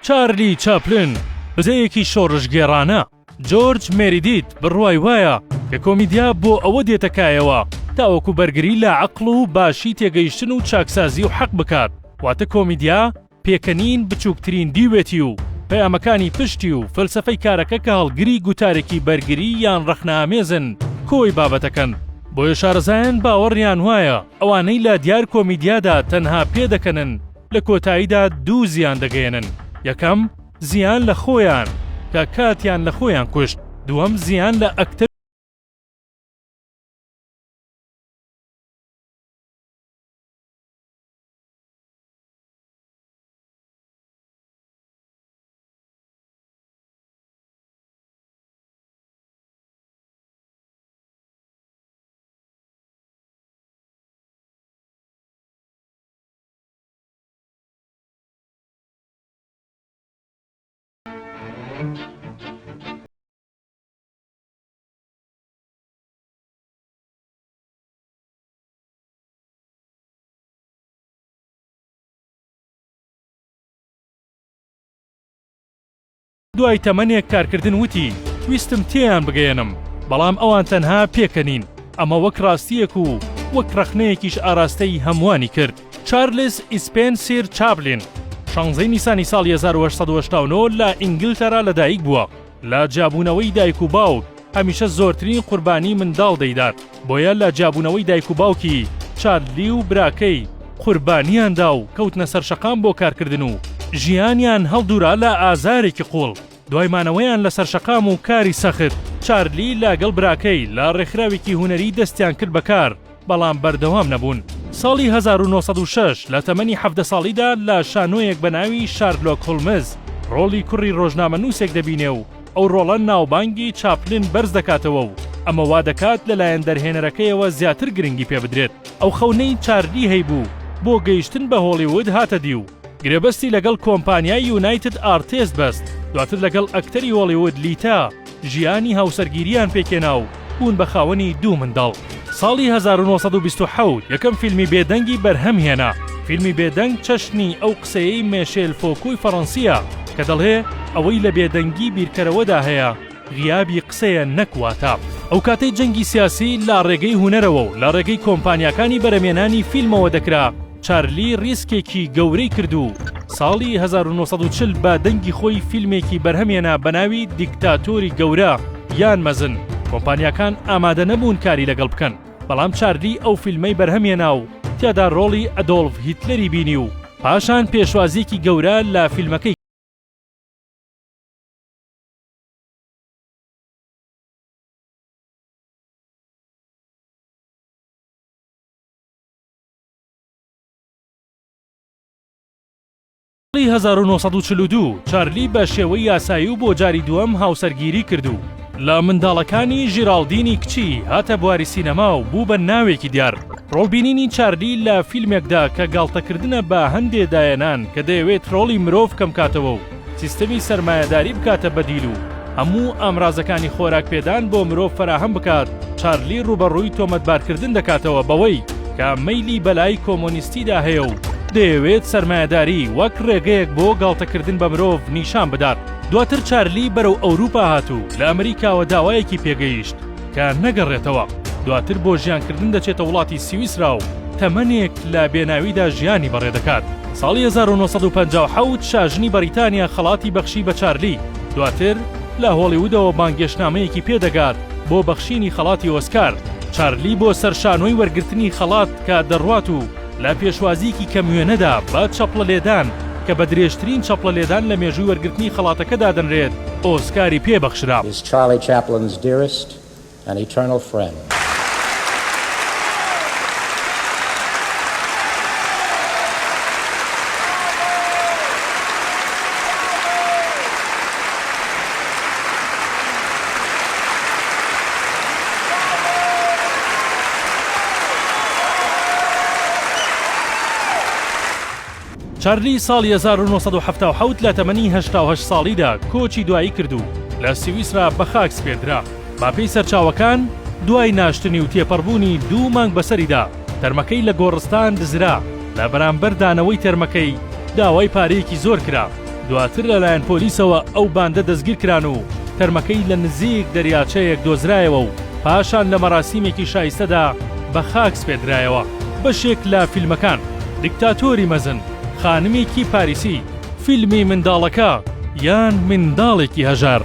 چارلی چاپلن، بزەیەکی شۆڕشگێڕانە. جۆرج مێریدیت بڕوای وایە کە کۆمیدیا بۆ ئەوە دێتە کایەوە تاوەکو بەرگری لە عەقڵ و باشی تێگەیشتن و چاکسازی و حەق بکات، واتە کۆمیدیا پێکەنین بچووکترین دیوێتی و پەیامەکانی پشتی و فەلسەفەی کارەکە کە هەڵگری گوتارێکی بەرگری یان ڕەخنەئامێزن کۆی بابەتەکەن. بۆیە شارەزایان باوەڕیان وایە ئەوانەی لە دیار کۆمیدیادا تەنها پێدەکەنن لە کۆتاییدا دوو زیان دەگەیەنن، یەکەم، زیان لە خۆیان کە کاتیان لە خۆیان کوشت، دووەم زیان لە ئەکتەر. دوای تەمەنێک کارکردن وتی، ویستم تێیان بگەیەنم، بەڵام ئەوان تەنها پێکەنین، ئەمە وەک ڕاستییەک و وەک ڕەخنەیەکیش ئاراستەی هەمووانی کرد. چارلز ئیسپێنسیر چاپلین، شانزەی نیسانی ساڵی 1889 لە ئینگلتەرا لەدایک بووە، لە جیابوونەوەی دایک و باوک هەمیشە زۆرترین قوربانی منداڵ دەیدات، بۆیە لە جیابوونەوەی دایک و باوکی، چارلی و براکەی قوربانیان دا و کەوتنە سەر شەقام بۆ کارکردن و ژیانیان هەڵدوورا لە ئازارێکی قووڵ. دوای مانەوەیان لەسەر شەقام و کاری سەخت، چارلی لەگەڵ براکەی لە ڕێکخراوێکی هونەری دەستیان کرد بە کار، بەڵام بەردەوام نەبوون. ساڵی 1906 لە تەمەنی 17 ساڵیدا لە شانۆیەک بە ناوی شارلۆک هۆڵمز ڕۆڵی کوڕی ڕۆژنامەنووسێک دەبینێ و ئەو ڕۆڵە ناوبانگی چاپلن بەرز دەکاتەوە و ئەمە وا دەکات لەلایەن دەرهێنەرەکەیەوە زیاتر گرنگی پێ بدرێت. ئەو خەونەی چارلی هەیبوو بۆ گەیشتن بە هۆڵیوود هاتە دی و گرێبەستی لەگەڵ کۆمپانیای یونایتد ئارتێست بەست، دواتر لەگەڵ ئەکتەری هۆڵیوود لیتا ژیانی هاوسەرگیرییان پێکهێنا و بوون بە خاوەنی دوو منداڵ. ساڵی 1927 یەکەم فیلمی بێدەنگی بەرهەم هێنا، فیلمی بێدەنگ چەشنی ئەو قسەیەی مێشێل فۆکۆی فەڕەنسییە کە دەڵێ ئەوەی لە بێدەنگی بیرکەرەوەدا هەیە غیابی قسەیە نەک واتا. ئەو کاتەی جەنگی سیاسی لە ڕێگەی هونەرەوە و لە ڕێگەی کۆمپانیاکانی بەرەمێنانی فیلمەوە دەکرا، چارلی ڕیسکێکی گەورەی کرد و ساڵی 1940 بە دەنگی خۆی فیلمێکی بەرهەمهێنا بە ناوی دیکتاتۆری گەورە یان مەزن، کۆمپانیاکان ئامادە نەبوون کاری لەگەڵ بکەن، بەڵام چارلی ئەو فیلمەی بەرهەمهێنا و تیادا ڕۆڵی ئەدۆڵف هیتلەری بینی و پاشان پێشوازییەکی گەورە لە فیلمەکەی ساڵی 1942 چارلی بە شێوەی یاسایی و بۆ جاری دووەم هاوسەرگیری کرد و لە منداڵەکانی ژیراڵدینی کچی هاتە بواری سینەما و بوو بە ناوێکی دیار. ڕۆڵبینینی چارلی لە فیلمێکدا کە گاڵتەکردنە بە هەندێ دایەنان کە دەیەوێت ڕۆڵی مرۆڤ کەمکاتەوە و سیستەمی سەرمایەداری بکاتە بەدیل و هەموو ئامرازەکانی خۆراک پێدان بۆ مرۆڤ فەراهەم بکات، چارلی ڕووبەڕووی تۆمەتبارکردن دەکاتەوە بەوەی کە مەیلی بەلای کۆمۆنیستیدا هەیە و دەیەوێت سەرمایەداری وەک ڕێگەیەک بۆ گاڵتەکردن بە مرۆڤ نیشان بدات. دواتر چارلی بەرەو ئەوروپا هات و لە ئەمریکاوە داوایەکی پێگەیشت کە نەگەڕێتەوە، دواتر بۆ ژیانکردن دەچێتە وڵاتی سویسرا و تەمەنێک لە بێناویدا ژیانی بەڕێدەکات. ساڵی 1957 شاژنی بەڕیتانیا خەڵاتی بەخشی بە چارلی، دواتر لە هۆڵیوودەوە بانگێشتنامەیەکی پێدەگات بۆ بەخشینی خەڵاتی ئۆسکار. چارلی بۆ سەر شانۆی وەرگرتنی خەڵات کە دەڕوات و لە پێشوازییەکی کەموێنەدا بە چەپڵە لێدان کە بە درێژترین چەپڵە لێدان لە مێژووی وەرگرتنی خەڵاتەکە دادەنرێت، ئۆسکاری پێ بەخشرا. Is Charlie Chaplin's dearest and eternal friend. چارلی ساڵی 1977 لە تەمەنی 88 ساڵیدا کۆچی دوایی کرد و لە سویسرا بە خاک سپێردرا. بەپێی سەرچاوەکان، دوای ناشتنی و تێپەڕبوونی دوو مانگ بەسەریدا، تەرمەکەی لە گۆڕستان دزرا، لە بەرامبەر دانەوەی تەرمەکەی داوای پارەیەکی زۆر کرا. دواتر لەلایەن پۆلیسەوە ئەو باندە دەستگیرکران و تەرمەکەی لە نزیک دەریاچەیەک دۆزرایەوە و پاشان لە مەراسیمێکی شایستەدا بە خاک سپێردرایەوە. بەشێک لە فیلمەکان، دیکتاتۆری مەزن، خانمێکی پاریسی، فیلمی منداڵەکە یان منداڵێکی هەژار.